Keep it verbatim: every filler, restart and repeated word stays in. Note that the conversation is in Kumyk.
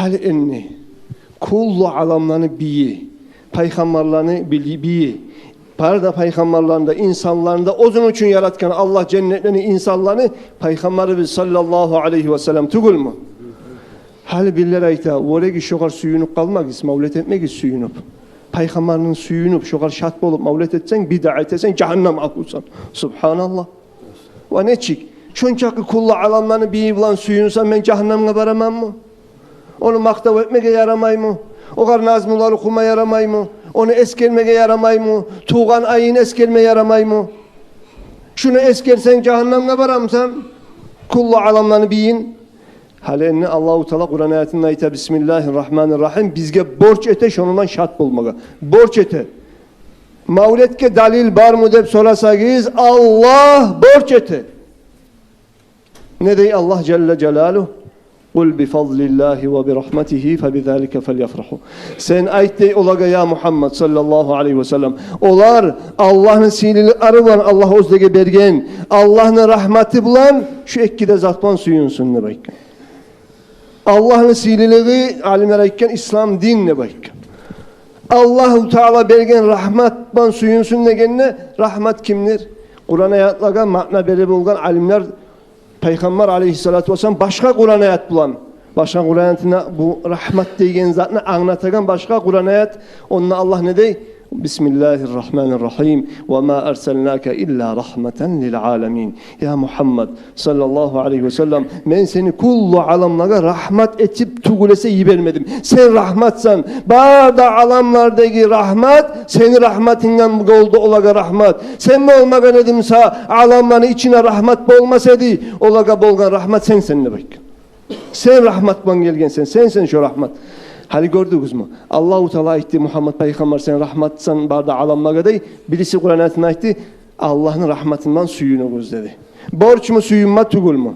Гьали энни, куллу аламланы бийи, пайхаммарланы били-, бийи, бары да пайхаммарланы да, инсанланы да оьзюню учун яратгъан Аллагь, женнетлени, инсанланы, пайхаммарыбыз саллаллагьу алайгьи ва саллам тюгюлмю? Гьали бирлер айта: «Вёрегиз, шогъар сююнюп къалмагъыз, мавлет этмегиз сююнюп. Пайхаммарны сююнюп, шогъар шат болуп мавлет этсенг, бидаа этесен, жагьаннам агьлюсен». Субгьаналлагь. Ва нечик? Шончакъы куллу аламланы бийи булан сююнсем, мен жагьаннамгъа бараманмы? Ону макътав этмеге ярамаймы? Огъар назмулар охума ярамаймы? Ону эсгермеге ярамаймы? Тувгъан айын эсгерме ярамаймы? Шуну эсгерсенг, жагьаннамгъа барамысан? Куллу аламланы бийин. Гьали энни Аллагьу Таала Къуран аятында айта: «Бисмиллагьи ррагьмани ррагьим». Бизге борч эте шонундан шат болмагъа. Борч эте. Мавлетге далил бармы деп сорасагъыз, Аллагь борч эте. Не дей Аллагь жалла жалалугь? «Къул би фадлиллагьи ва би рагьматигьи фа бизалика фальяфрагьу». Сен айт, дей, олагъа, я Мугьаммад саллаллагьу алайгьи ва саллам, олар Аллагьны сыйлылыкълары булан, Аллагь оьзлеге берген, Аллагьны рагьматы булан, шу эки де зат булан сююнсюн деп айтгъан. Аллагьны сыйлылыгъы, алимлер айтгъан, ислам дин деп айтгъан. Аллагьу Таала берген рагьмат булан сююнсюн дегенде, рагьмат кимдир? Къуран аятлагъа маъна бере болгъан алимлер, пайхаммар алайгьиссалату вассалам башгъа Къуран аят булан, башгъа Къуран аятына бу рагьмат деген затны англатагъан башгъа Къуран аят, онда Аллагь не дей? «Бисмиллагьи ррагьмани ррагьим. Ва ма арсалнака илла рагьматан лил аламин». Я Мугьаммад саллаллагьу алайгьи ва саллам, мен сени куллу аламлагъа рагьмат этип тюгюл эсе йибермедим. Сен рагьматсан. Бары да аламлардагъы рагьмат сени рагьматынгдан болду олагъа рагьмат. Сен болмагъан эдинг буса, аламланы ичине рагьмат болмас эди. Олагъа болгъан рагьмат сенсен деп айтгъан. Сен рагьмат булан гелгенсен, сенсен шо рагьмат. Гьали гёрдюгюзмю? Аллагьу Таала айтды: «Мугьаммад пайхаммар, сен рагьматсан бары да аламлагъа», — дей. Бириси Къуран аятында айтды: «Аллагьны рагьматындан сююнюгюз», — деди. Борчму сююнме, тюгюлмю?